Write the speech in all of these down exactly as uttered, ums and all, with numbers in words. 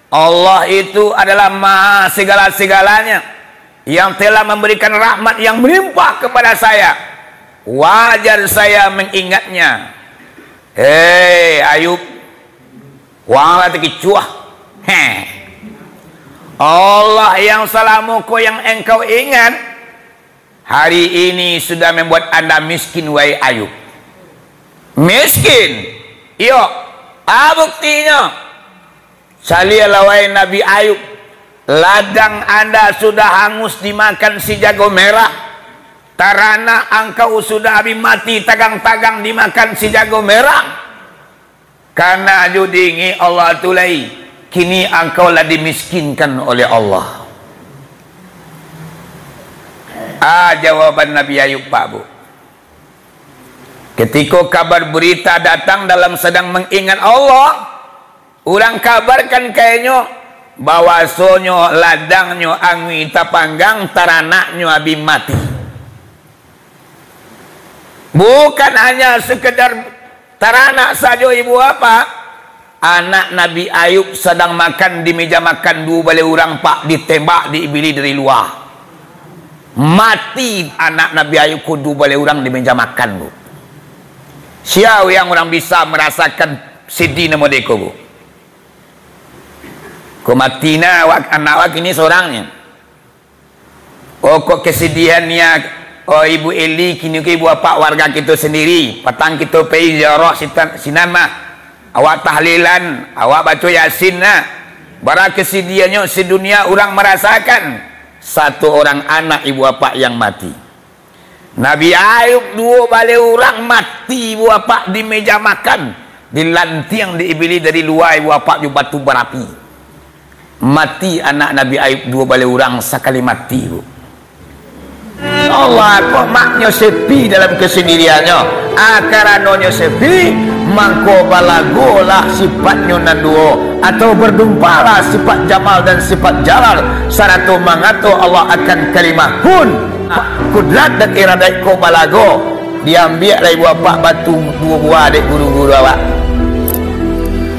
Allah itu adalah Maha segala-segalanya, yang telah memberikan rahmat yang melimpah kepada saya. Wajar saya mengingatnya. Hei, Ayub, wang lah takicuah. Heh. Allah yang salamo ko yang engkau ingat, hari ini sudah membuat anda miskin, wahai Ayub. Miskin? Iyo. Ah, buktinyo. Caliaklah, wahai Nabi Ayub, ladang anda sudah hangus dimakan si jago merah, taranak angkau sudah abih mati tagang-tagang dimakan si jago merah. Kana jo diingek Allah tu lai, kini angkau lah dimiskinkan oleh Allah. Ah, jawaban Nabi Ayub, Pak Bu. Ketiko kabar berita datang dalam sadang mengingat Allah, urang kabarkan ka inyo, bahwasonyo ladangnyo anguih tapanggang, taranaknyo abih mati. Bukan hanya sekedar taranak sajo, ibu bapak. Anak Nabi Ayub sadang makan di meja makan, duo baleh urang, Pak, ditembak di Iblis dari lua. Mati anak Nabi Ayub ko duo baleh urang di meja makan ko. Sia yang urang bisa marasakan sedih nan model ko, Bu? Ko mati nah, awak, anak awak kini sorang nyo. Oh, kok kesedihan nian, oh, Ibu Eli, kini ko ibu apak warga kito sendiri. Patang kito pai ziarah sitan, sinan mah. Awak tahlilan, awak baco Yasin nah. Bara kesedihanyo sedunia urang marasakan. Satu orang anak ibu apak yang mati. Nabi Ayub duo baleh urang mati, ibu apak, di meja makan. Dilantiang di Iblis dari lua, ibu apak, jo batu barapi. Mati anak Nabi Ayub duo baleh urang sakali mati, Bu. Allah, kok maknyo sepi dalam kesendiriannyo. Ah, karanonyo sepi, mangko balagolah sifatnyo nan duo, atau berdumpalah sifat Jamal dan sifat Jalal, sarato mangato Allah akan kalimah kun. Kudrat dan iradat ko balago. Diambiak lai buah pak batu duo buah dek guru-guru awak.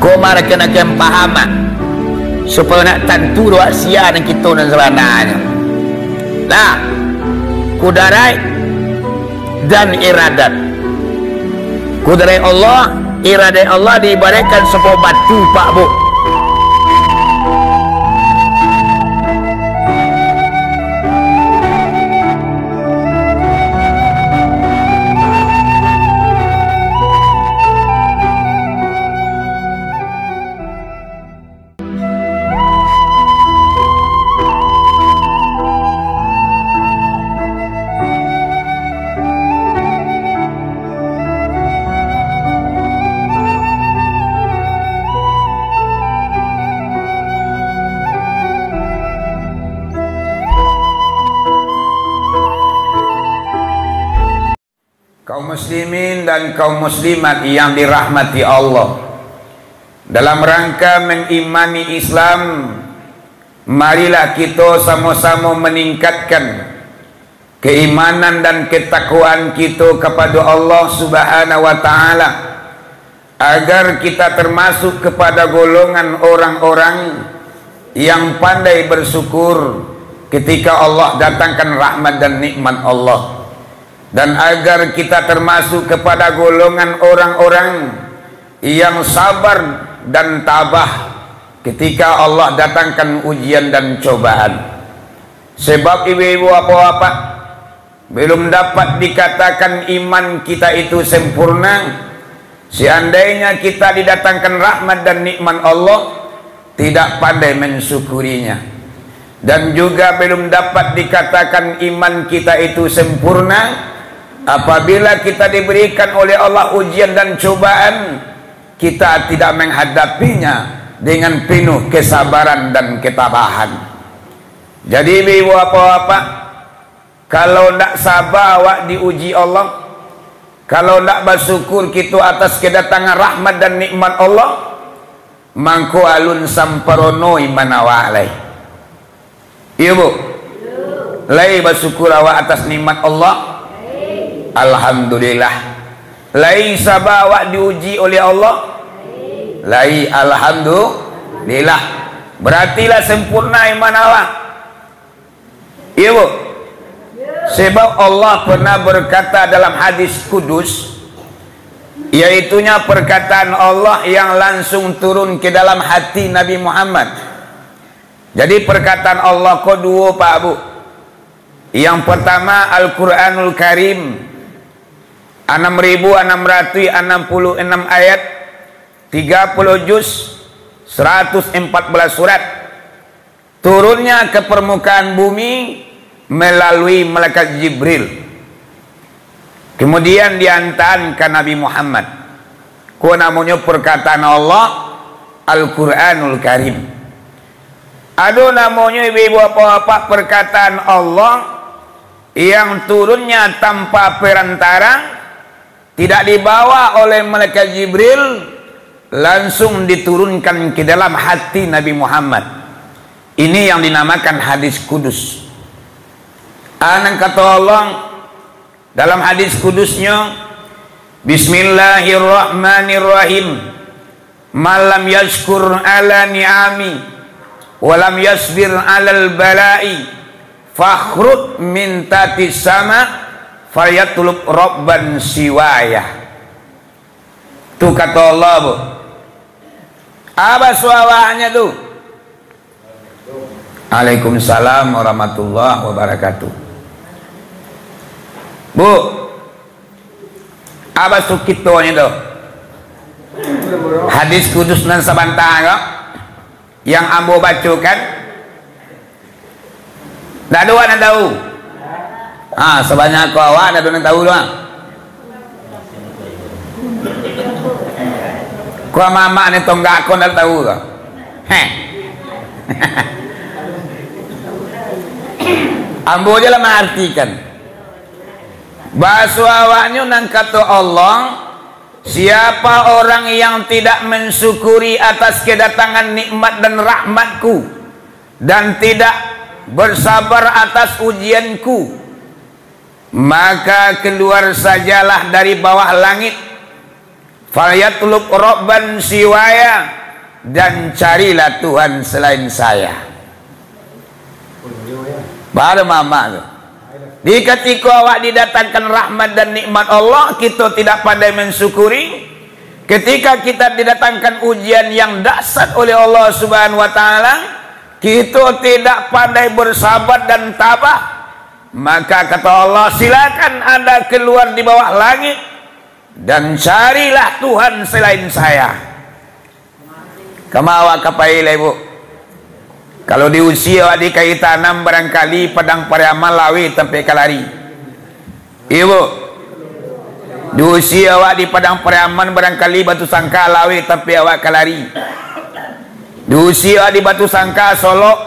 Ko marakan-akan paham, ah, supayo nak tantu doa sia nan kito nan sabananyo. Nah, kudaraik dan iradat. Kudaraik Allah, iradat Allah diibaratkan sabuah batu, Pak, Bu. Kaum muslimin dan kaum muslimat yang dirahmati Allah, dalam rangka mengimani Islam, marilah kito samo-samo meningkatkan keimanan dan ketakwaan kito kapado Allah Subhanahu wa Ta'ala, agar kita termasuk kepada golongan orang-orang yang pandai bersyukur ketika Allah datangkan rahmat dan nikmat Allah, dan agar kita termasuk kepada golongan orang-orang yang sabar dan tabah ketika Allah datangkan ujian dan cobaan. Sebab ibu-ibu, bapak-bapak, belum dapat dikatakan iman kita itu sempurna, seandainya kita didatangkan rahmat dan nikmat Allah, tidak pandai mensyukurinya. Dan juga belum dapat dikatakan iman kita itu sempurna, apabila kita diberikan oleh Allah ujian dan cobaan, kita tidak menghadapinya dengan penuh kesabaran dan ketabahan. Jadi, ibu-ibu, bapak-bapak, kalau ndak saba awak diuji Allah, kalau ndak basyukur kito atas kedatangan rahmat dan nikmat Allah, mangko alun samparono iman awak lai. Iyo, Bu? Lai basyukur awak atas nikmat Allah? Alhamdulillah. Lai saba awak diuji oleh Allah? Lai, alhamdulillah. Berarti lah sempurna iman awak. Iyo, Bu? Sebab Allah pernah berkata dalam hadis kudus, yaitunya perkataan Allah yang langsung turun ke dalam hati Nabi Muhammad. Jadi, perkataan Allah ko duo, Pak, Bu. Yang pertama, Al-Quranul Karim, anam ribu anam ratuih anam puluah anam ayat, tiga puluah juz, saratus empat belas surat, turunnya ke permukaan bumi melalui malaikat Jibril, kemudian diantaan ka Nabi Muhammad. Ko namonyo perkataan Allah, Al-Quranul Karim. Ado namonyo, ibu-ibu, bapak-bapak, perkataan Allah yang turunnya tanpa perantara, tidak dibawa oleh malaikat Jibril, langsung diturunkan ke dalam hati Nabi Muhammad. Ini yang dinamakan hadis kudus. Anan kato Allah dalam hadis kudusnyo, "Bismillahirrahmanirrahim. Man lam yashkur ala ni'ami, wa lam yasbir alal bala'i, fakhrud min tatis sama, fayatlub rabban siwaya." Tu kato Allah, Bu. Apa suawahnyo tu? Waalaikumsalam warahmatullahi wabarakatuh. Bu, apa sukitonyo tu? Hadis kudus nan sabanta ko, yang ambo bacokan, ndak ado awak nan tahu? Ah, sabanyak ko awak, ndak ado nan tahu doh, ah. Ko mamak ni tonggak ko ndak tahu ko. Heh. Ambo je lah mangartikan. Baso awaknyo nan kato Allah, "Siapa orang yang tidak mensyukuri atas kedatangan nikmat dan rahmat-Ku, dan tidak bersabar atas ujian-Ku, maka keluar sajalah dari bawah langit, falyatlub rabban siwaya, dan carilah Tuhan selain Saya." Baru mamak tu. Di katiko awak didatangkan rahmat dan nikmat Allah, kito tidak pandai mensyukuri. Ketika kita didatangkan ujian yang dahsyat oleh Allah Subhanahu wa Ta'ala, kito tidak pandai bersabar dan tabah. Maka kata Allah, "Silakan Anda keluar di bawah langit dan carilah Tuhan selain Saya." Kama awak ka pai lai, Bu? Kalau diusia awak di Kaitanam, barangkali Padang Pariaman laweh tampek ka lari. Iyo, Bu. Diusia awak di Padang Pariaman, barangkali Batusangka laweh tampek awak ka lari. Diusia awak di Batusangka, Solok,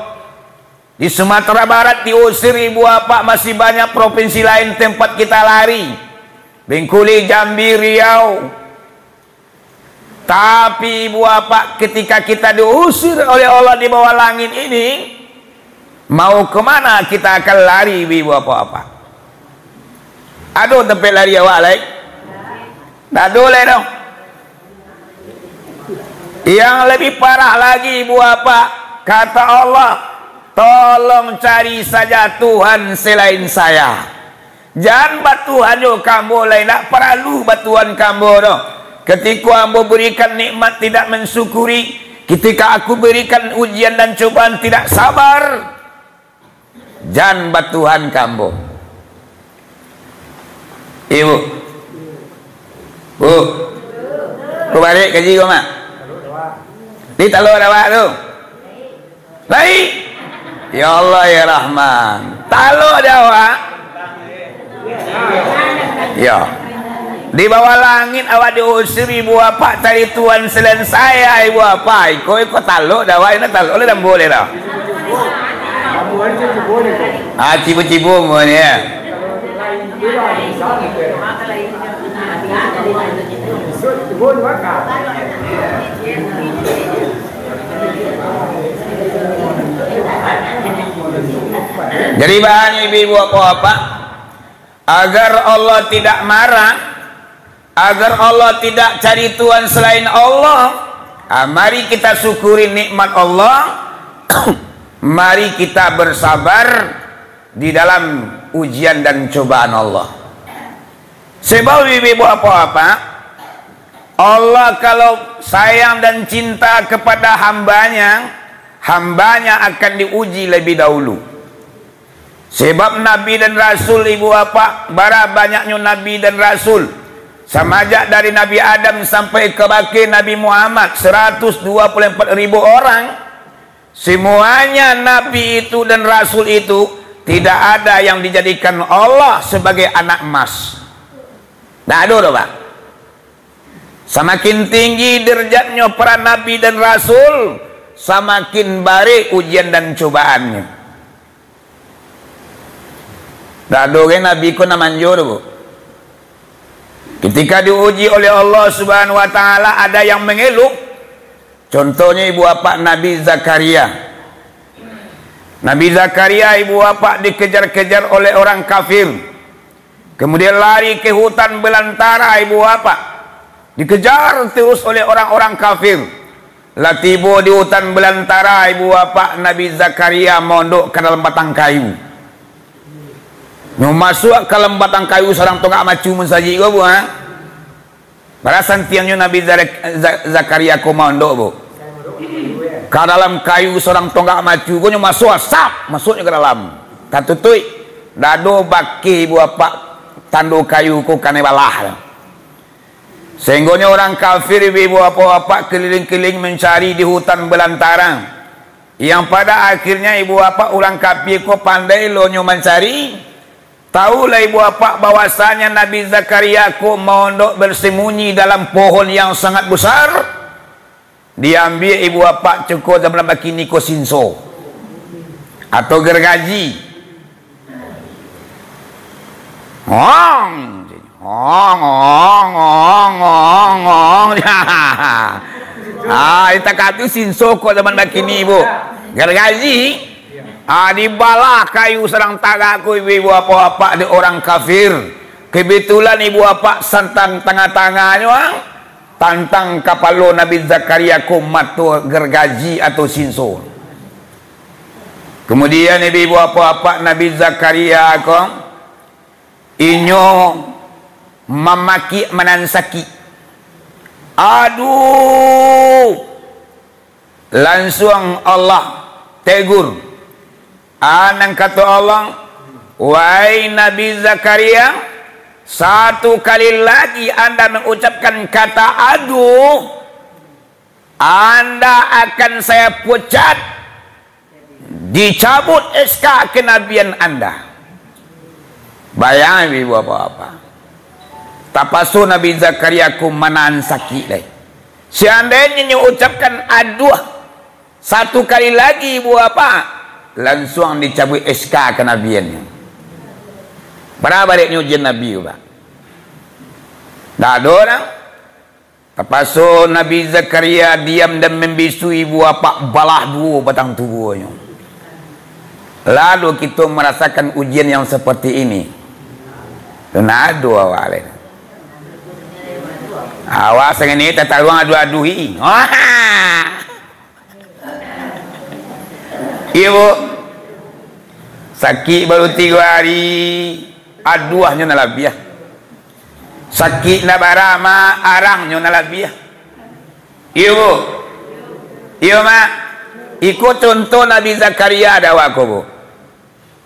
di Sumatera Barat diusir, ibu apak, masih banyak provinsi lain tempat kita lari. Bengkulu, Jambi, Riau. Tapi, ibu apak, ketika kita diusir oleh Allah di bawah langit ini, mau ke mana kita akan lari, ibu apak-apak? Ado tampek lari awak lai? Ndak ado lai doh. Yang lebih parah lagi, ibu apak, kata Allah, "Tolong cari saja Tuhan selain Saya." Jan batuhan jo ka ambo lai, ndak paralu batuhan ka ambo doh. Ketika ambo berikan nikmat tidak mensyukuri, ketika Aku berikan ujian dan cobaan tidak sabar, jan batuhan ka ambo. Ibu. Bu. Ku barek kaji ko, Mak. Di talok awak tu. Lai. Ya Allah, ya Rahman. Talok di awak. Ya. Di bawah langit awak diusir, ibu apak, cari Tuhan selain Saya, ibu apak. Iko, iko talok di awak, iko talok lah, dak boleh dah. Ah, cibo-cibo mo ni, ya. Jadi, bahan ibu-ibu, bapak-bapak, agar Allah tidak marah, agar Allah tidak cari Tuhan selain Allah, ah, mari kita syukuri nikmat Allah, Mari kita bersabar di dalam ujian dan cobaan Allah. Sebab ibu-ibu, bapak-bapak, Allah kalau sayang dan cinta kepada hambanya, hambanya akan diuji lebih dahulu. Sebab Nabi dan Rasul, ibu bapak, bara banyaknyo Nabi dan Rasul. Samajak dari Nabi Adam sampai kabake Nabi Muhammad, seratus dua puluh empat ribu orang. Semuanya Nabi itu dan Rasul itu, tidak ada yang dijadikan Allah sebagai anak emas. Ndak ado doh, Pak. Samakin tinggi derajatnyo para Nabi dan Rasul, samakin barek ujian dan cobaannyo. Ndak ado ge Nabi ko nan manjo tu, Bu. Ketika diuji oleh Allah Subhanahu wa Ta'ala, ada yang mengeluh. Contohnyo, ibu bapak, Nabi Zakaria. Nabi Zakaria, ibu bapak, dikejar-kejar oleh orang kafir. Kemudian lari ke hutan belantara, ibu bapak. Dikejar terus oleh orang-orang kafir. Lah tibo di hutan belantara, ibu bapak, Nabi Zakaria mondok ka dalam batang kayu. Nyo masuak ka dalam batang kayu, surang tonggak macu mun sajik ko, Bu, ha? Bara santiangnyo Nabi Zare-, Za-, Zakaria ko mondok, Bu. Ka dalam kayu, surang tonggak macu ko, nyo masuak, sap, masuaknyo ka dalam. Tatutuik, ndak ado bakeh, ibu bapak, tando kayu ko kanai balah. Sehinggonyo urang kafir, ibu-ibu, bapak-bapak, keliling-keliling mancari di hutan belantara. Yang pada akhirnya, ibu bapak, urang kafir ko pandai lo nyo mancari. Tahulah, ibu bapak, bahwasanya Nabi Zakaria ko mondok bersembunyi dalam pohon yang sangat besar. Diambiak, ibu bapak, cako zaman bakini ko sinso atau gergaji. Hong, hong, hong, hong, hong, hong. Ah, itakatu sinso ko zaman bakini, Bu. Gergaji. Ah, dibalah kayu sadang tagak ko, ibu-ibu, bapak-bapak, dek orang kafir. Kebetulan, ibu bapak, santang tangah-tangahnyo, ah. Tantang kapalo Nabi Zakaria ko mato gergaji atau sinso. Kemudian, ibu-ibu, bapak-bapak, Nabi Zakaria ko, inyo mamakiak manahan sakik. Aduh! Lansuang Allah tegur. A, nan kato Allah, "Wahai Nabi Zakaria, satu kali lagi anda mengucapkan kata 'aduh', anda akan saya pecat, dicabut S K kenabian anda." Bayang, ibu bapak-bapak. Tapaso Nabi Zakaria ko manahan sakik lai. Seandainyo nyo ucapkan 'aduh', satu kali lagi, ibu bapak, lansuang dicabuik S K kenabiannyo. Bara bareknyo ujian Nabi tu, Pak. Ndak ado doh. Tapaso Nabi Zakaria diam dan mambisu, ibu bapak, balah duo batang tubuahnyo. Lalu kito marasakan ujian yang seperti ini. Tu ndak ado awak lai. Awak sangani tataruang aduh-aduhi. Iyo, Bu. Sakik baru tigo hari, aduahnyo nan labiah. Sakik ndak bara, Mak, arangnyo nan labiah. Iyo, Bu. Iyo, Mak. Iko contoh Nabi Zakaria dek awak ko, Bu.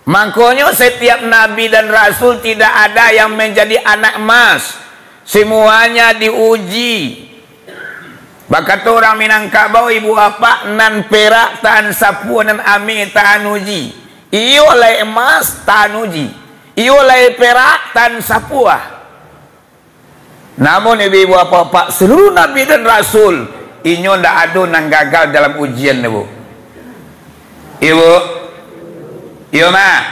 Mangkonyo, setiap nabi dan rasul tidak ada yang menjadi anak emas. Semuanya diuji. Bakato urang Minangkabau, ibu bapak, nan perak tahan sapua, nan ameh tahan uji. Iyo lai emas tahan uji. Iyo lai perak tahan sapua. Namun, ibu-ibu, bapak-bapak, seluruh nabi dan rasul, inyo ndak ado nan gagal dalam ujian tu, Bu. Iyo, Bu. Iyo, Mak.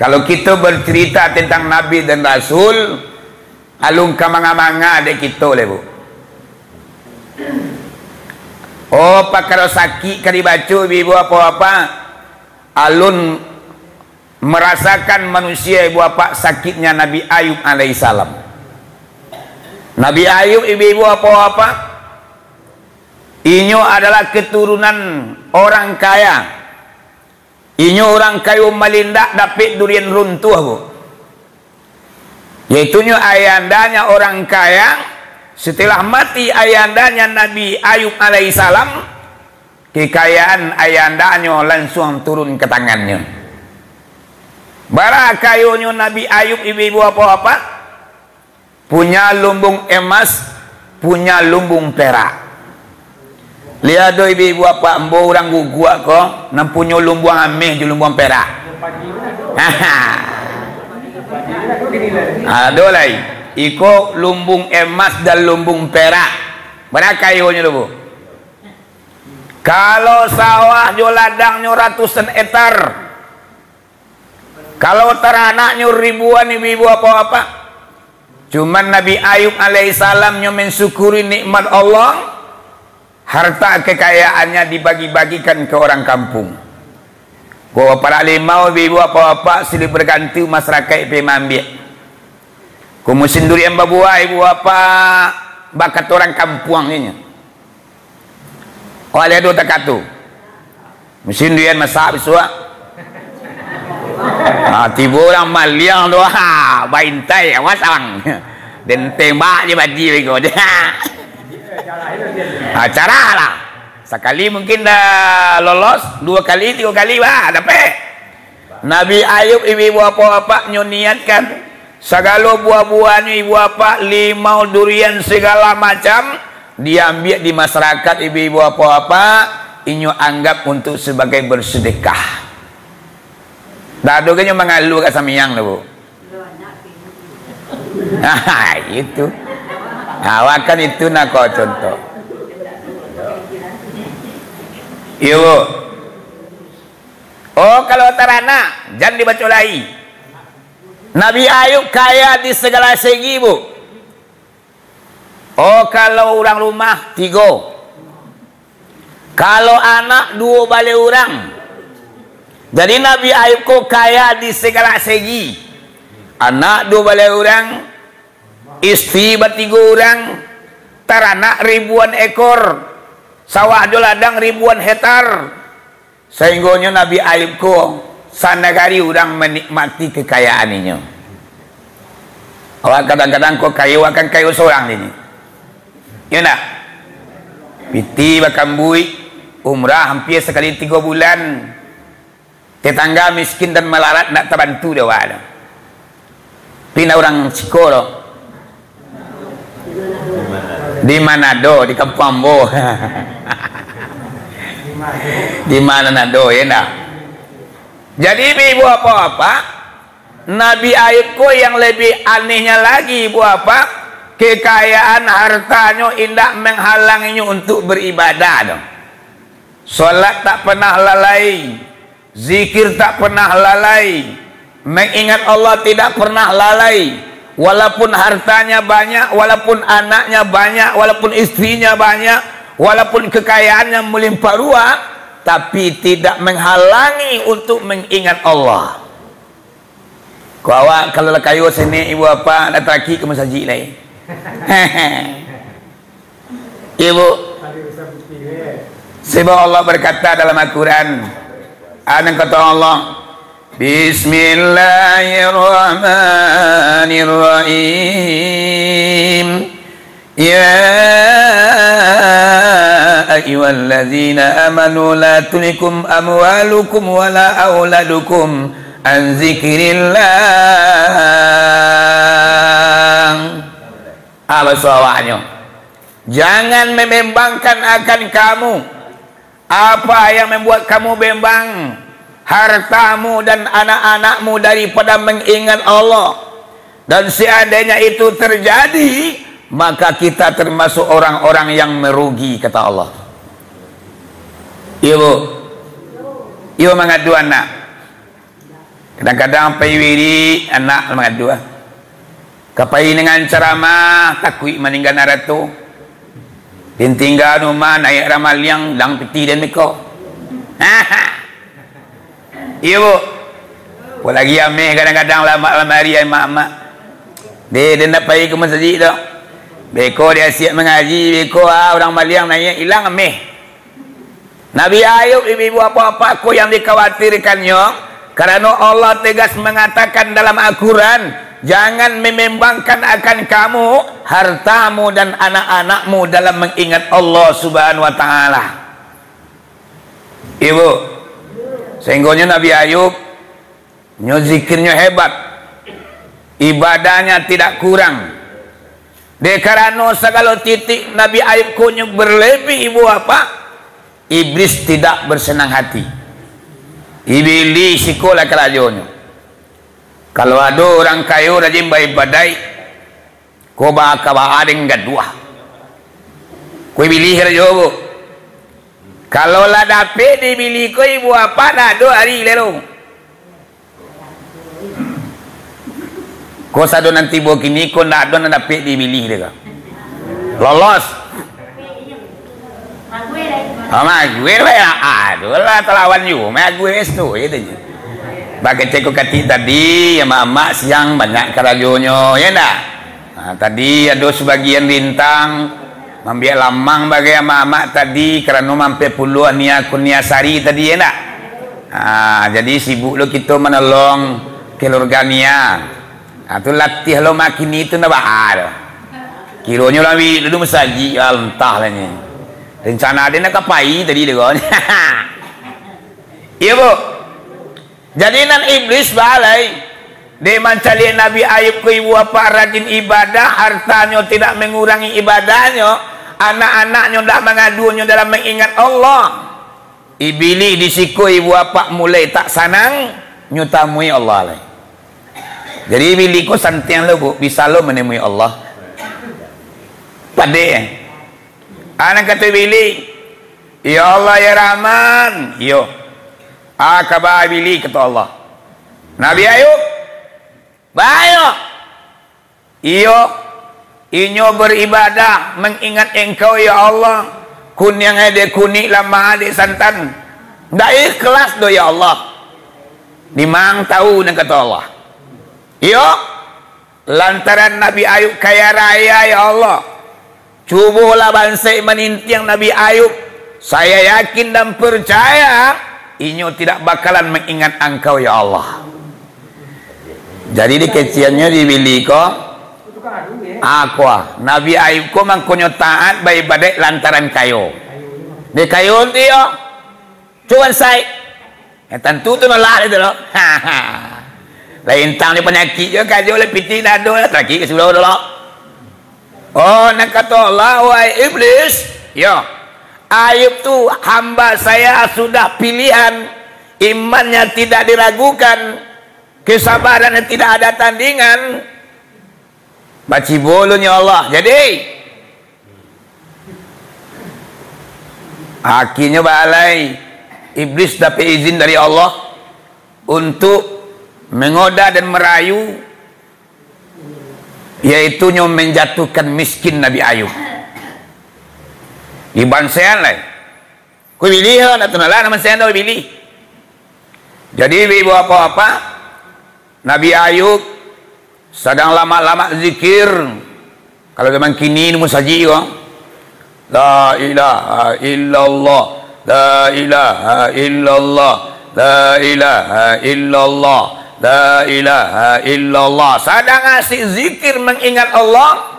Kalau kito bercerita tentang nabi dan rasul, alun ka manga-manga dek kito lai, Bu. Oh, pakaro sakik ka dibaco, ibu-ibu, bapak-bapak, alun marasakan manusia, ibu bapak, sakiknya Nabi Ayub alaihissalam. Nabi Ayub, ibu-ibu, bapak-bapak, inyo adalah keturunan orang kaya. Inyo urang kayo malindak dapek durian runtuah, Bu. Yaitunyo ayandanya orang kaya, setelah mati ayandanya Nabi Ayub alaihissalam, kekayaan ayandanyo lansuang turun ka tangannyo. Bara kayonyo Nabi Ayub, ibu-ibu, bapak-bapak? Punya lumbung emas, punya lumbung perak. Liek ado ibu-ibu, bapak, ambo urang guguak ko, nan punyo lumbuang ameh jo lumbuang perak. Ado lai, iko lumbung emas dan lumbung perak. Bara kayonyo tu, Bu. Kalau sawah jo ladangnyo ratusan ektar, kalau taranaknyo ribuan, ibu-ibu, bapak-bapak, cuman Nabi Ayub alaihissalam nyo mensyukuri nikmat Allah, harta kekayaannya dibagi-bagikan ke orang kampung. Ko parak limau, ibu-ibu, bapak-bapak, silih berganti masyarakat pai maambiak. Ko musim durian babuah, ibu, bapak, bakato urang kampuang inyo. Awak liek ado takato. Musim durian masak bisuak. Ha, tibo urang maliang tu, ha, baintai, awas ang. Den tembak je badi beko. Ha, carahlah. Sakali mungkin dah lolos, duo kali, tigo kali, bah, dapek. Nabi Ayub, ibu-ibu, bapak-bapak, nyo niatkan sagalo buah-buahnyo, ibu, bapak, limau, durian, segala macam, diambiak di masyarakat, ibu-ibu, bapak-bapak, inyo anggap untuk sebagai bersedekah. Dak ado kan nyo mangalu ka samiang tu, Bu. Nah, itu. Nah, awak kan itu nah ko contoh. Iyo, Bu. Oh, kalau taranak, jan dibaco lai. Nabi Ayub kaya di segala segi, Bu. Oh, kalau urang rumah, tigo. Kalau anak, duo baleh urang. Jadi, Nabi Ayub ko kaya di segala segi. Anak duo baleh urang, istri batigo urang, taranak ribuan ekor, sawah jo ladang ribuan hektar. Sainggonyo Nabi Ayub ko sanagari urang manikmati kekayaan inyo. Awak kadang-kadang ko kayo, awak kan kayo sorang dini. Iyo ndak? Piti bakambuik, umrah hampir sakali tigo bulan. Tetangga miskin dan malarat ndak tabantu dek awak tu. Pindah urang siko tu. Di Manado, di kampuang ambo. Di Manado, iyo ndak? Jadi, ibu-ibu, bapak-bapak, Nabi Ayub ko yang lebih anehnya lagi, ibu, bapak, kekayaan hartanyo indak menghalanginyo untuk beribadah tu. Salat tak pernah lalai, zikir tak pernah lalai, mengingat Allah tidak pernah lalai. Walaupun hartanya banyak, walaupun anaknya banyak, walaupun istrinya banyak, walaupun kekayaannya melimpah ruah, tapi tidak menghalangi untuk mengingat Allah. Ko awak kalau lah kayo saketek, ibu, bapak, ndak taraki ka masajik lai. Ibu, sebab Allah berkata dalam Al-Quran, ah, nan kato Allah, Bismillahirrahmanirrahim. Ya ayyuhallazina amanu la tulhikum amwalukum wala auladukum an zikrillah. Apa suawanyo? Jangan membimbangkan akan kamu. Apa yang membuat kamu bimbang? Hartamu dan anak-anakmu daripada mengingat Allah. Dan seandainya itu terjadi, maka kita termasuk orang-orang yang merugi, kata Allah. Iyo, Bu. Iyo, mangadu anak. Kadang-kadang pai wirik, anak mangadu, ah. Ka pai dengan caramah, takuik maninggaan arato. Ditinggaan rumah, naiak ramaliang, lang piti den beko. Iyo, Bu. Apolai ameh kadang-kadang lamak lamari, amak-amak. Deh, den ndak pai ka masajik tu. Beko diasiak mangaji, beko, ah, urang maliang naiak, ilang ameh. Nabi Ayub, ibu-ibu, bapak-bapak, ko yang dikhawatirkannyo, karano Allah tegas mangatakan dalam Al-Quran, "Jangan membimbangkan akan kamu hartamu dan anak-anakmu dalam mengingat Allah Subhanahu wa Ta'ala." Ibu, sehinggonyo Nabi Ayub, nyo zikirnyo hebat, ibadahnyo tidak kurang. Dek karano sagalo titik Nabi Ayub ko nyo berlebih, ibu, bapak, iblis tidak bersenang hati. Iblis ikolah karajonyo. Kalau ado urang kayo rajin baibadaik, ko ba-, ka baa den gaduah. Ko iblis karajo, bu. Kalau lah dapek di iblis ko, ibu, bapak, ndak ado ari lai lo. Ko sado nan tibo kini ko ndak ado nan dapek di iblis dek ko. Lolos. Ah, maguir bae lah. Ah, tu lah talawan juo. Maguir tu, ya tu. Bakecek ko katik tadi, ya mamak siang banyak karajonyo, ya ndak? Ah, tadi ado sabagian rintang, mambiak lamang bagai amak-amak tadi, karano mampia pulo Nia Kurniasari tadi, ya ndak? Ah, jadi sibuk lo kito manolong keluarga Nia. Ah, tu latiah lo makini tu ndak baa tu. Kironyo lah wi dulu masajik, ya, entah lah ni. Rencana dia nak ka pai tadi dia kawan. Iya, Bu. Jadi nan iblis balai. Dek mancaliak Nabi Ayub ko ibu bapak rajin ibadah, hartanyo tidak mengurangi ibadahnyo, anak-anaknyo ndak mangaduanyo dalam mengingat Allah. Ibilih di siko ibu bapak mulai tak sanang, nyo tamui Allah lai. Jadi ibilih ko santiang lo, Bu, bisa lo manemui Allah. Padek. Anak kato ibilih, "Ya Allah, ya Rahman." "Iyo." "A kaba ibilih," kato Allah. "Nabi Ayub?" "Bayo." "Iyo, inyo beribadah, mengingat Engkau, ya Allah. Kuniang dek kunik, lamah dek santan. Ndak ikhlas doh, ya Allah." "Dimang tahu," nan kato Allah. "Iyo, lantaran Nabi Ayub kaya raya, ya Allah. Cubolah bansaik manintiang Nabi Ayub. Saya yakin dan percaya, inyo tidak bakalan mengingat Engkau, ya Allah." Jadi, dikeceannyo di ibilih ko, akua, Nabi Ayub ko mangkonyo taat baibadaik lantaran kayo. Dek kayo tu iyo, cubo bansaik. Ya, tantu tu nolak itu lo. Lain tang di panyakik jo, kajo lah pitih dado lah, sakik ka surau tu lo. Oh, nan kato Allah, "Wahai iblis, yo, Ayub tu hamba saya sudah pilihan, imannya tidak diragukan, kesabarannya tidak ada tandingan." Bacibo lo nyo Allah. Jadi, akhirnyo balai, iblis dapek izin dari Allah untuk menggoda dan merayu, yaitunyo menjatuhkan miskin Nabi Ayub. Dibansaian lai. Ko ibilih lah, nak tunalah, nak mansaian dah ibilih. Jadi, ibu-ibu, bapak-bapak, Nabi Ayub sadang lamak-lamak zikir. Kalau zaman kini, nemu saji ko. La ilaha illallah, la ilaha illallah, la ilaha illallah, la ilaha illallah. Sadang asik zikir mengingat Allah.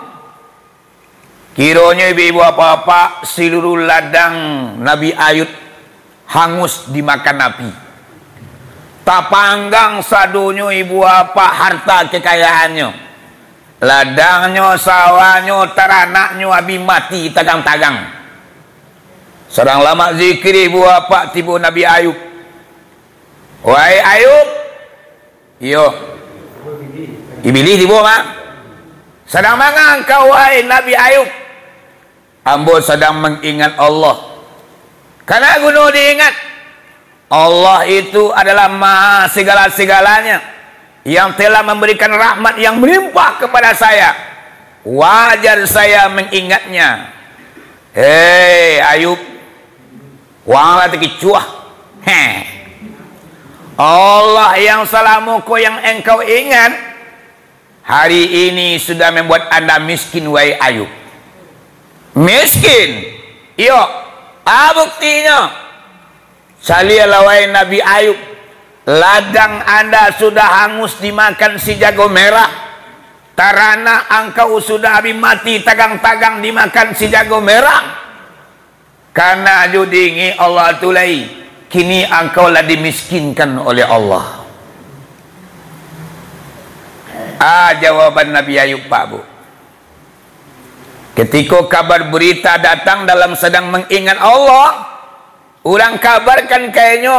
Kironyo ibu-ibu, bapak-bapak, seluruh ladang Nabi Ayub hangus dimakan api. Tapanggang sadonyo ibu bapak harta kekayaannyo. Ladangnyo, sawahnyo, taranaknyo abih mati tagang-tagang. Sadang lamak zikir ibu bapak, tibo Nabi Ayub. "Wahai Ayub." "Iyo." Ibilih tibo mah. "Sadang manga engkau, wahai Nabi Ayub?" "Ambo sadang mengingat Allah." "Kana guno diingat? Allah itu adalah maha segala-segalanya, yang telah memberikan rahmat yang melimpah kepada saya. Wajar saya mengingatnya." "Hei, Ayub, wang lah takicuah. Heh. Allah yang salamo ko yang engkau ingat, hari ini sudah membuat anda miskin, wahai Ayub." "Miskin?" "Iyo." "A buktinyo?" Caliaklah, wahai Nabi Ayub, ladang anda sudah hangus dimakan si jago merah, taranak angkau sudah bi mati tagang-tagang dimakan si jago merah. Kana jo diingek Allah tu lai, kini angkau lah dimiskinkan oleh Allah. Ah, jawaban Nabi Ayub, Pak, Bu. Ketiko kabar berita datang dalam sadang mengingat Allah, urang kabarkan ka inyo,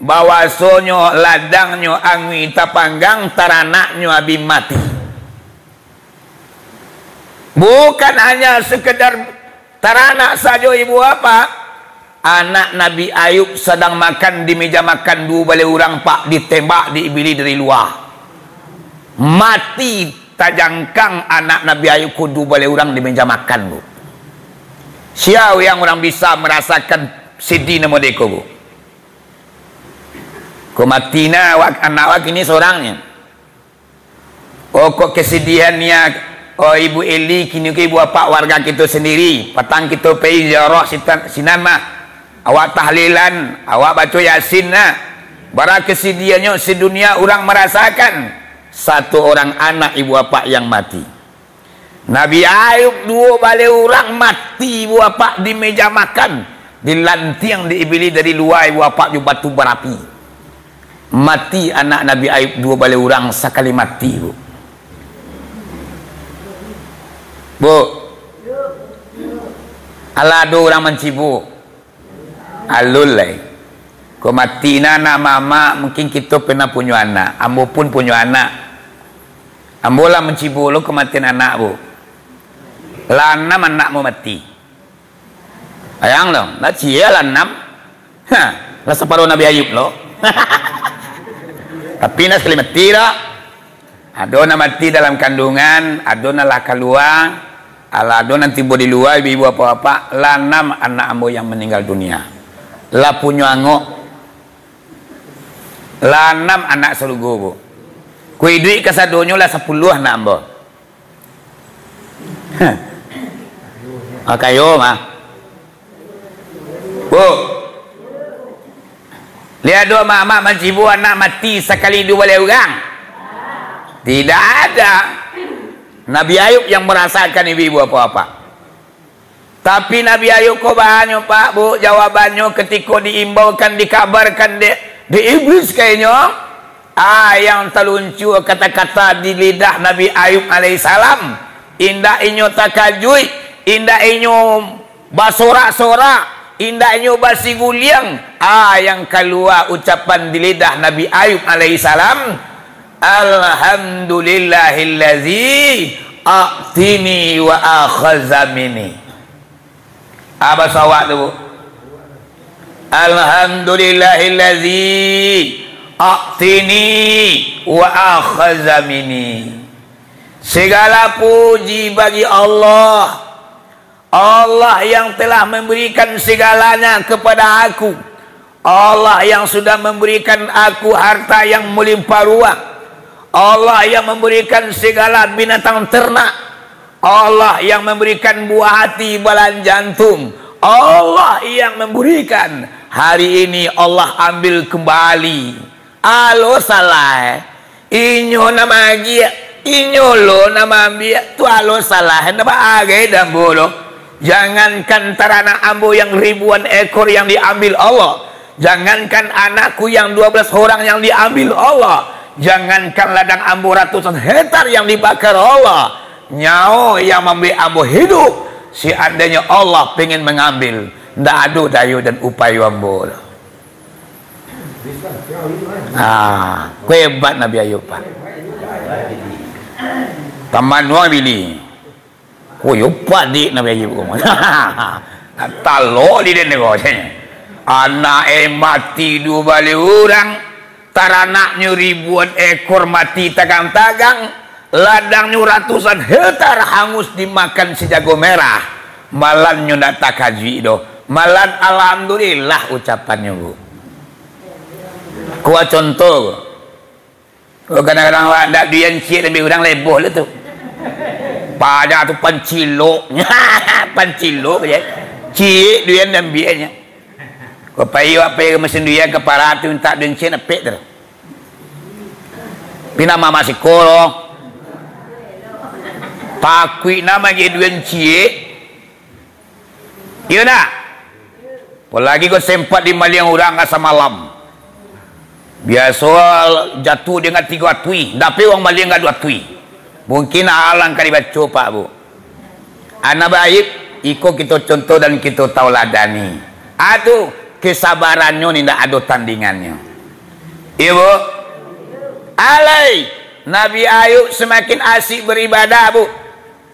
bahwasonyo ladangnyo angui tapanggang, taranaknyo abih mati. Bukan hanya sekedar taranak sajo, ibu bapak. Anak Nabi Ayub sadang makan di meja makan, duo baleh urang, Pak, ditembak di Iblis dari lua. Mati tajangkang anak Nabi Ayub ko duo baleh urang di meja makan ko. Sia yang urang bisa marasakan sedih nan model ko, Bu? Ko mati na awak, anak awak kini sorang nyo. Oh, kok kesedihan nian, oh, Ibu Eli, kini ko ibu apak warga kito sendiri. Patang kito pai ziarah sitan, sinan mah. Awak tahlilan, awak baco Yasin nah. Bara kesedihanyo sedunia urang marasakan. Satu orang anak ibu apak yang mati. Nabi Ayub duo baleh urang mati, ibu apak, di meja makan. Dilantiang di Iblis dari lua, ibu apak, jo batu barapi. Mati anak Nabi Ayub duo baleh urang sakali mati, Bu. Bu. Alah ado urang mancibo. Alun lai. Ko mati na anak mamak, mungkin kito pernah punyo anak. Ambo pun punyo anak. Ambo lah mancibo lo kamatian anak, Bu. Lah anam anak ambo mati. Bayang lo, lah ciek lah anam. Ha, lah saparo Nabi Ayub lo. Tapi nak sakali mati dak? Ado nan mati dalam kandungan, ado nan lah kalua, alah ado nan tibo di lua, ibu-ibu, bapak-bapak, lah anam anak ambo yang maninggal dunia. Lah punyo angok, lah anam anak sarugo, Bu. Ku iduik kasadonyo lah sapuluah anak ambo. Hah. Ah, kayo mah. Bu. Liek ado amak-amak mancibo anak mati sakali duo baleh urang? Tidak ada. Nabi Ayub yang marasakan, ibu-ibu, bapak-bapak. Tapi Nabi Ayub ko banyak, Pak, Bu, jawabannyo ketiko diimbaukan, dikabarkan dek, dek Iblis ka inyo. Ah, yang taluncua kata-kata di lidah Nabi Ayub alaihissalam, indak inyo takajuik, indak inyo basorak-sorak, indak inyo basiguliang. Ah, yang kalua ucapan di lidah Nabi Ayub alaihissalam, "Alhamdulillahillazi a'tini wa akhadha minni." Ah, baso awak tu, Bu. "Alhamdulillahillazi a'tini wa akhadha minni." Segala puji bagi Allah. Allah yang telah memberikan segalanya kepada aku. Allah yang sudah memberikan aku harta yang melimpah ruah. Allah yang memberikan segala binatang ternak. Allah yang memberikan buah hati, belahan jantung. Allah yang memberikan. Hari ini Allah ambil kembali. Alo salah, eh. Inyo nan maagiah, inyo lo nan maambiak, tu alo salah, ndak baagai doh ambo lo. Jangankan taranak ambo yang ribuan ekor yang diambil Allah, jangankan anakku yang dua belas orang yang diambil Allah, jangankan ladang ambo ratusan hektar yang dibakar Allah, nyawo yang mambuek ambo hidup, seandainyo Allah pengen mangambil, ndak ado dayo dan upayo ambo lo. Ah, ko hebat Nabi Ayub, Pak. Taman wang bili. Ko yo padik Nabi Ayub ko. Talok di den ko. Anak e mati duo baleh urang, taranaknyo ribuan ekor mati tagang-tagang, ladangnyo ratusan hektar hangus dimakan si jago merah. Malah nyo ndak takajuik doh. Malah alhamdulillah ucapannyo, Bu. Kuah contoh, Bu. Kadang-kadang awak ndak duian ciek, tapi urang leboh lah tu. Pada tu pancilok. Pancilok je. Ciek duian ambiaknyo. Ko pai awak pai ka Mesin Dunia, ka Para tu mintak duit ciek dapek tu. Pina mama siko lo. Takuik namo agi duit ciek. Iyo ndak? Apolagi ko sempat dimaliang urang ka samalam. Biaso jatuah dengan tigo atui, dapek urang maliang ka duo atui. Mungkin alang ka dibaco, Pak, Bu. Anak baik, iko kito contoh dan kito tauladani. Atu, kesabarannyo ni ndak ado tandingannyo. Iyo, Bu. Alai, Nabi Ayub samakin asik baribadah, Bu.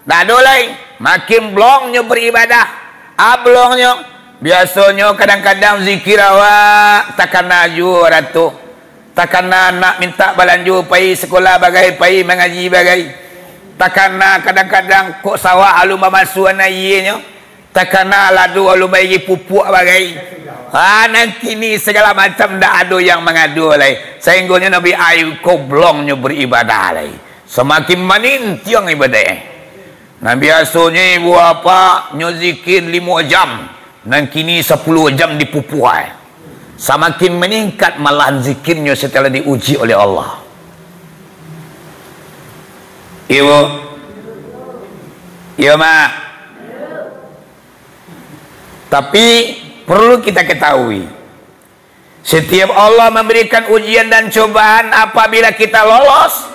Ndak ado lai, makin blongnyo baribadah. A blongnyo, biasonyo kadang-kadang zikir awak takana juo rato. Takana nak mintak balanjo pai sakolah bagai, pai mangaji bagai. Takana kadang-kadang kok sawah alun bamasuakan aianyo. Takana lado alun bairi pupuak bagai. Ah, nan kini sagalo macam ndak ado yang mangado lai. Sainggonyo Nabi Ayub ko blongnyo baribadah lai. Samakin manintiang ibadah. Nan biasonyo ibu apak nyo zikir limo jam, nan kini sapuluah jam dipupuak. Samakin maningkat malahan zikirnyo setelah diuji oleh Allah. Iyo, Bu? Iyo, Mak? Tapi, perlu kita ketahui, setiap Allah memberikan ujian dan cobaan, apabila kita lolos,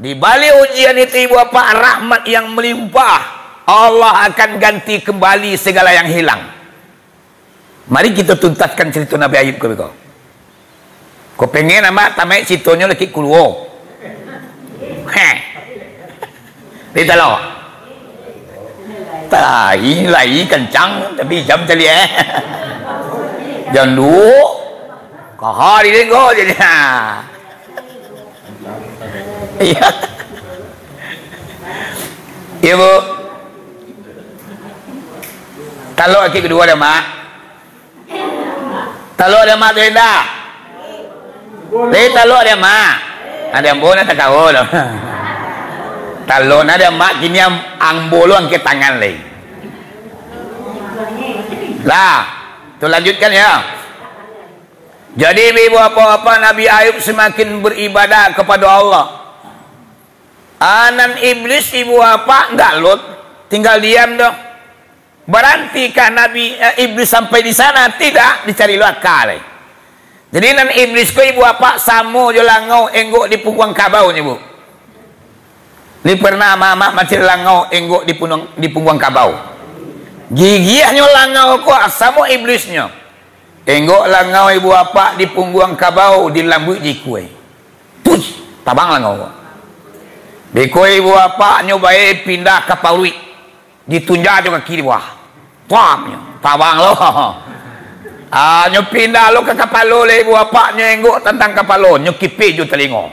di balik ujian itu, ibu apak, rahmat yang melimpah, Allah akan ganti kembali segala yang hilang. Mari kita tuntaskan cerita Nabi Ayub ko beko. Ko pengen amak tamaik ceritonyo lakik kuluo. Heh. Di talo. Tai, lai kancang, tapi jam caliak, eh. Jam duo. Kaha di lenggo jadi. Ha. Iya. Iya, Bu. Talok aki kedua dah, Mak. Talok dah, Mak, tu indak? Tapi talok dah, Mak. Ada ambo nak takawa tu. Talok nak dah, Mak, kini am-, ambo lo angkat tangan lai. Lah, tu lanjutkan ya. Jadi, ibu apak-apak, Nabi Ayub semakin beribadah kepada Allah. Anan iblis, ibu apak, ndak lot, tinggal diam doh. Barantikah Nabi, eh, iblis sampai di sana? Tidak, dicari lo aka lai. Jadi, nan iblis ko, ibu apak, samo jo langau enggok di pungguang kabau nyo, Bu. Ni pernah amak-amak mancari langau enggok di punuang-, di pungguang kabau? Gigiahnyo langau ko, samo iblisnyo. Enggok langau ibu apak di pungguang kabau, dilambuik jo ikua. Puih, tabang langau ko. Beko ibu apak nyo bae pindah ka paruik, ditunja jo kaki di bawah. Tuam nyo, tabang lo. Ah, nyo pindah lo ka kapalo lai ibu apak, nyo enggok tantang kapalo, nyo kipeh jo talingo.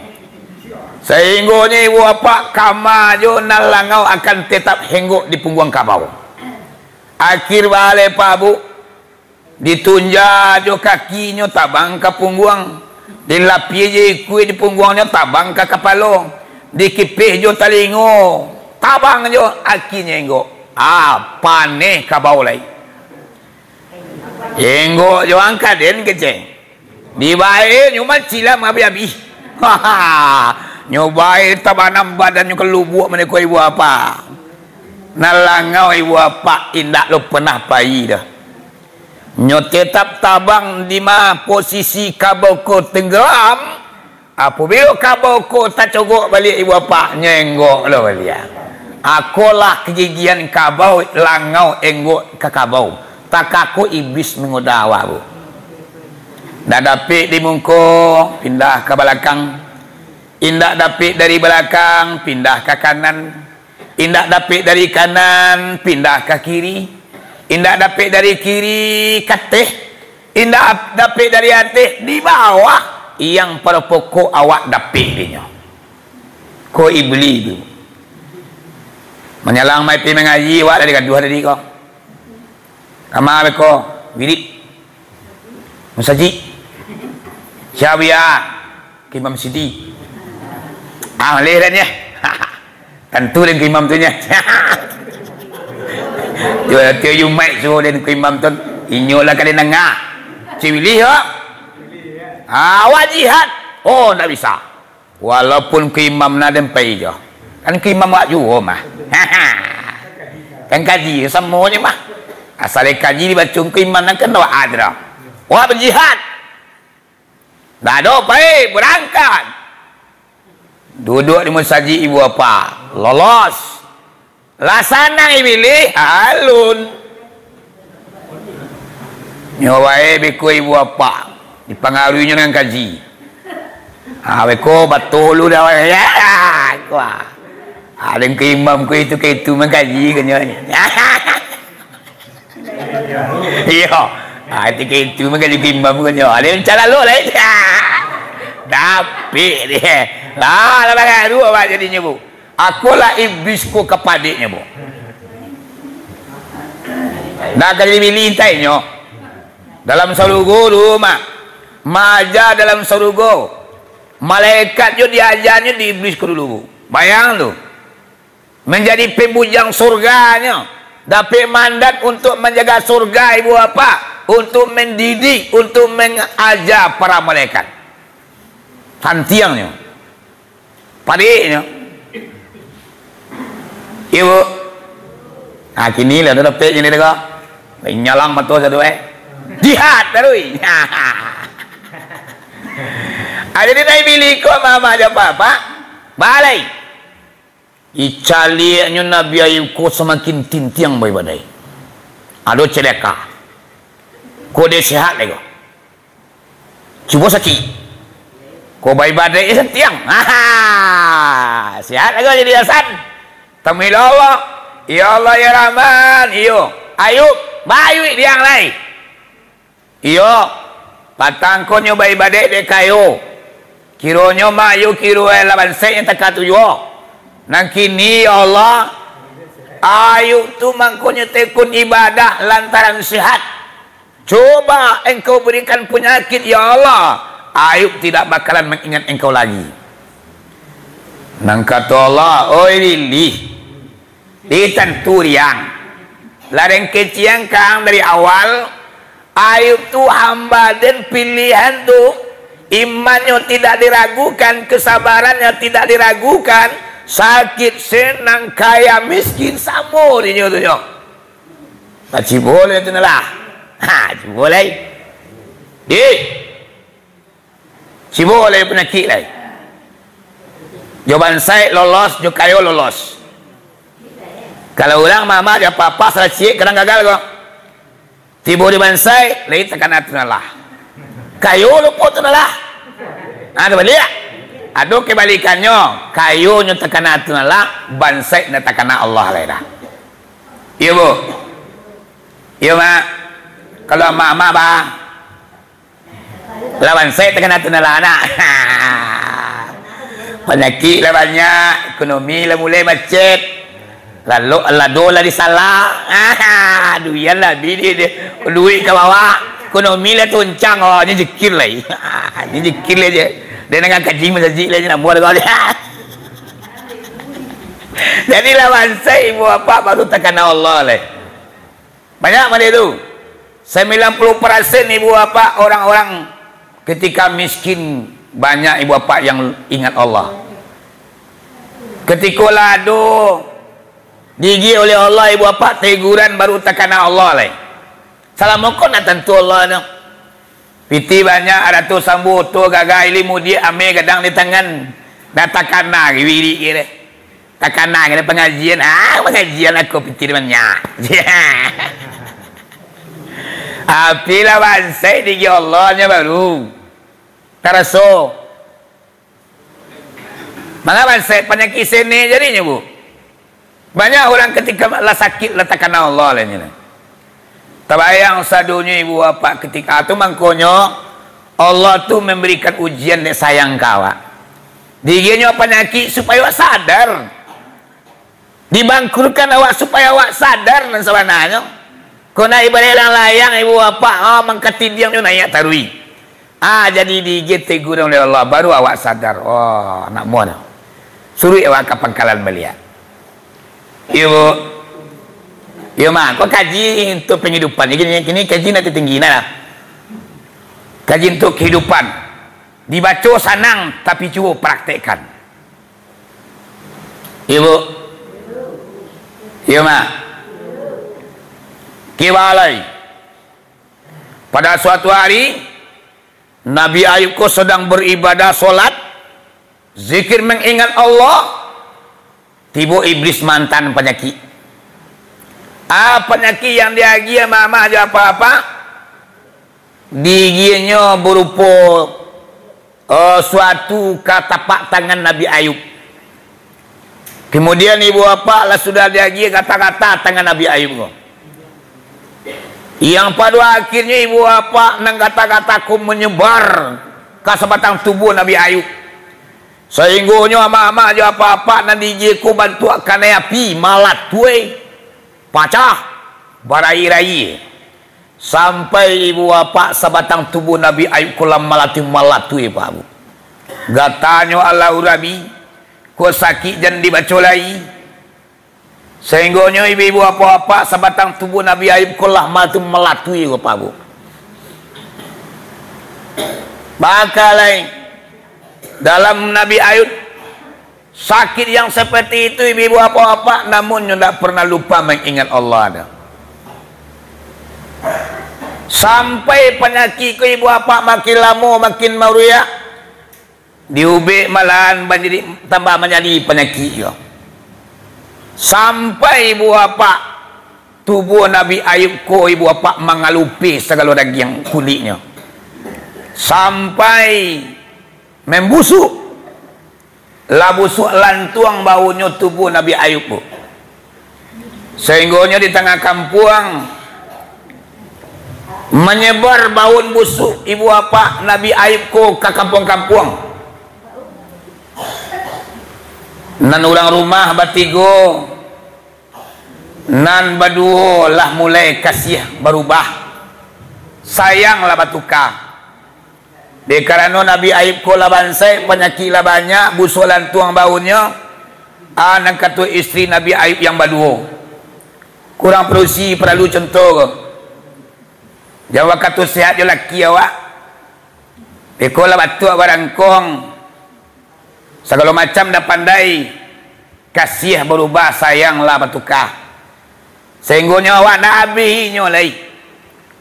Sainggonyo ibu apak kama jo nan langau akan tetap enggok di pungguang kabau. Akhir baa lai, Pak, Bu, ditunja jo kakinyo tabang ka pungguang, dilapia jo ikua di pungguangnyo tabang ka kapalo, dikipeh jo talingo, tabang jo aki nyo enggok. Ah, paneh kabau lai. Enggok jo angka den kecek. Dibae nyo mancilam abih-abih. Nyo bae tabanam badannyo ka lubuak maneko ibu apak. Nan langau ibu apak indak lo pernah pai doh. Nyo tetap tabang di ma posisi kabau ko tenggelam, apabilo kabau ko tacogok baliak ibu apak, nyo enggok lo baliak. Akolah kagigihan kabau, langau enggok ka kabau. Takako iblis mangoda awak, Bu. Ndak dapek di muko, pindah ka balakang. Indak dapek dari balakang, pindah ka kanan. Indak dapek dari kanan, pindah ka kiri. Indak dapek dari kiri, ka ateh. Indak ap-, dapek dari ateh, di bawah. Yang pado pokok awak dapek dinyo. Ko iblis tu. Manyalang mai pai mangaji, awak lah digaduah tadi ko. Kama beko, wirid. Musajik. Sia buya? Ka Imam Siti. Ah, maleh dah nyo. Tantu den ka imam tu nyo. Yo, tiok Jumaik suruah den ka imam tu. Inyo lah ka den danga. Ciwilih, yo? Ah, awak jihad. Oh, ndak bisa. Walaupun ka imam nan den pai jo. Kan ka imam awak juo mah. Kan kaji samonyo mah. Asal kaji dibaco ka imam nan kan awak ado. Awak bajihad. Ndak ado pai, barangkek. Duduak di musajik ibu bapa. Lolos. Lah sanang Ibilih, alun. Nyo bae beko ibu bapa, dipangaruinyo nan kaji. Ha, beko batua lu dah, ya, kuah. Ha, den ka imam ko itu, ka itu, mangkaji, kanyo. Iyo. Ha, itu, ka itu, mangkaji ka imam, kanyo. Ha, den calalo lah, ya. Dapik dia. Lah, lah, lah, dua, Pak, jadinyo, Bu. Akolah iblis ko kapadeknyo, Bu. Ndak ka dibilih intainyo. Dalam sarugo dulu, Mak. Maaja dalam sarugo. Malaikat jo diajanyo di iblis ko dulu, Bu. Bayang tu. Manjadi pambujang surganyo. Dapek mandat untuak manjaga surga, ibu bapa. Untuak mandidik, untuak mangaja para malaikat. Santiangnyo. Padiknyo. Iyo, Bu. Nah, kini lah dah dapek kini dah, kok. Nyalang mato satu, eh. Jihad taruih. Ah, jadi Nabi Ibilih ko mama jo papa. Balai. Dicaliaknyo Nabi Ayub ko samakin tintiang baibadai. Ado celaka. Ko dek sehat lai ko. Cubo sakik. Ko baibadai santiang. Aha! Sehat lai ko jadi Hasan. Tamuilah Allah. Ya Allah, ya Rahman. Iyo. Ayub, bayuik diang lai. Iyo, patang ko nyo baibadai dek kayo. Kironyo mah Ayub kiro lah bansaik nan takana tu juo. Nan kini, ya Allah, Ayub tu mangkonyo tekun ibadah lantaran sehat. Coba Engkau berikan penyakit, ya Allah, Ayub tidak bakalan mengingat Engkau lagi. Nan kato Allah, "Oi Ibilih, di tantu diang. Lah den kecek ang dari awal, Ayub tu hamba den pilihan tu, imannyo tidak diragukan, kesabarannyo tidak diragukan, sakik, senang, kaya, miskin, samo dinyo tu nyo." Nah, cubo lai tu nah lah. Ha, cubo lai. Ih. Cubo lai panyakik lai. Jo bansaik lolos, jo kayo lolos. Kalau urang mamak jo apa-apa salah ciek kadang gagal ko. Tibo di bansaik, lai takana tu nah lah. Kayo lupo tu nah lah. Nah, tabaliak. Ado kebalikannyo, kayonyo takana tu nah lah, bansaik ndak takana Allah lai dah. Iyo, Bu. Iyo, Mak. Kalau amak-amak, bah. Lah bansaik takana tu nah lah, nak. Panyakik lah banyak, ekonomi lah mulai macet. Lalu lado lah disalah. Duian lah bini dia. Duit ka bawah, ekonomi lah tuncang. Oh, ni jikir lai. Ni jikir lai je. Dia nangah kaji masajik lai je, namuah dah kau. Jadi lah bansaik ibu bapak baru takana Allah lai. Banyak mah dia tu. Sambilan puluh persen ibu bapak orang-orang ketika miskin, banyak ibu bapak yang ingat Allah. Ketiko lah ado diigiah oleh Allah ibu bapak, teguran baru takana Allah lai. Salamo ko ndak tantu Allah tu. Pitih banyak, arato sambuah, oto gagah, ilia mudiak, ameh gadang di tangan. Ndak takana wirik kiro. Takana kiro pangajian, ah, pangajian aku pitih banyak. Apilah bansaik diigiah Allah nyo baru taraso. Manga bansaik panyakik sene jadinyo, Bu. Banyak urang ketika lah sakik, lah takana Allah lah nyo. Tabayang sadonyo ibu bapak ketika tu, mangkonyo Allah tu memberikan ujian dek sayang ka awak. Diigiahnyo panyakik supayo awak sadar. Dibangkurkan awak supayo awak sadar nan sabananyo. Kok nak ibaraik layang-layang, ibu bapak, ah, mangkatidiang nyo naiak taruih. Ah, jadi diigiah teguran oleh Allah, baru awak sadar. Oh, nak muah dah. Suruik awak ka pangkalan baliak. Iyo, Bu. Iyo, Mak. Ko kaji untuak penghidupan. Kini, kini kaji nan tinggi nah lah. Kaji untuk kehidupan. Dibaco sanang, tapi cubo praktekkan. Ibu. Iyo, Mak. Kibalai. Pada suatu hari, Nabi Ayub ko sadang baribadah, salat, zikir, mangingat Allah, tibo iblis maantaan panyakik. Ah, panyakik yang diagiah mama jo apak-apak, diagiahnyo barupo, eh, suatu ka tapak tangan Nabi Ayub. Kemudian ibu apak lah sudah diagiah gata-gata tangan Nabi Ayub ko. Yang pado akhirnyo ibu apak nan gata-gata ko manyebar ka sabatang tubuah Nabi Ayub. Sainggonyo amak-amak jo apak-apak nan diagiah ko bantuak kanai api, malatui, pacah, baraia-raia. Sampai ibu apak sabatang tubuah Nabi Ayub ko lah malatui-malatui, Pak Bu. Gatanyo Allahu Rabbi, ko sakik jan dibaco lai. Sainggonyo ibu-ibu apak-apak sabatang tubuah Nabi Ayub ko lah malatui-malatui ko, Pak Bu. Maka lai, dalam Nabi Ayub, sakit yang seperti itu, ibu-ibu apak-apak, namun nyo ndak pernah lupa mangingat Allah, dah. Sampai panyakik ko ibu apak makin lamo makin maruyak, diubek malahan manjadi, tambah manjadi panyakik ko. Sampai ibu apak, tubuah Nabi Ayub ko ibu apak mangalupeh sagalo dagiang kuliknyo. Sampai mambusuk. Lah busuak lantuang baunyo tubuah Nabi Ayub tu. Sainggonyo di tangah kampuang, manyebar baun busuak ibu apak Nabi Ayub ko ka kampuang-kampuang. Nan urang rumah batigo, nan baduo lah mulai kasiah barubah, sayang lah batuka. Dek karano Nabi Ayub ko lah bansaik, panyakik lah banyak, busuak lantuang baunnyo, a, nan kato istri Nabi Ayub yang baduo. Kurang padusi, paralu contoh ko. Jan wakatu sehat jo laki awak, beko lah batuak barangkong, sagalo macam ndak pandai, kasiah barubah, sayang lah batuka. Sainggonyo awak ndak abih inyo lai.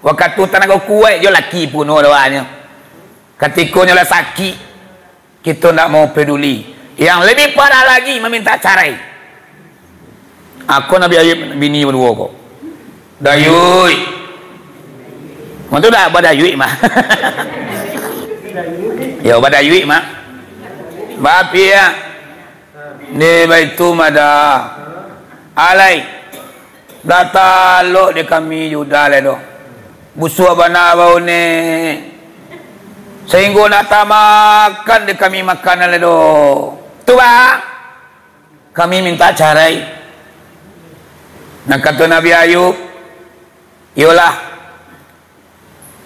Wakatu tanago kuaik jo laki puno doanyo. Katikonyo lah sakik, kito ndak mau paduli. Yang labiah parah lagi, mamintak carai. Ako Nabi Ayub bini baduo ko. Dayuik. Matu dah badayuik mah. Yo, badayuik mah. Bapiak. Ni baitu mada. Alai. Dah talok dek kami Yuda lai doh. Busuak bana bau ni. Sainggo nak tamakan dek kami makanan lai doh. Tu, Bang. Kami minta carai. Nah, kato Nabi Ayub, iyolah,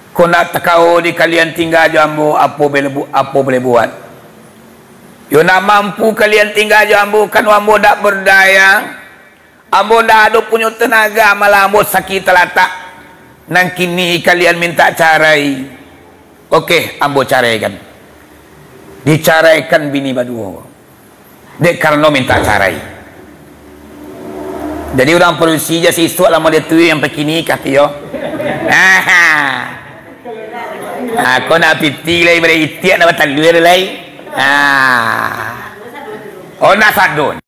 ko ndak takao di kalian tingga jo ambo, apo boleh bu-, apo boleh buat. Yo ndak mampu kalian tingga jo ambo, kan ambo ndak berdaya. Ambo ndak ado punyo tenaga, malah ambo sakik talatak. Nan kini kalian minta carai. Oke, ambo caraikan. Dicaraikan bini baduo. Dek karano minta carai. Jadi urang padusi ja sisuak lamo dia tu yang pakini kati yo. Aha. Ako nak piti lai, bari itiak nak batalua lai. Ah. Oh, nak sadon.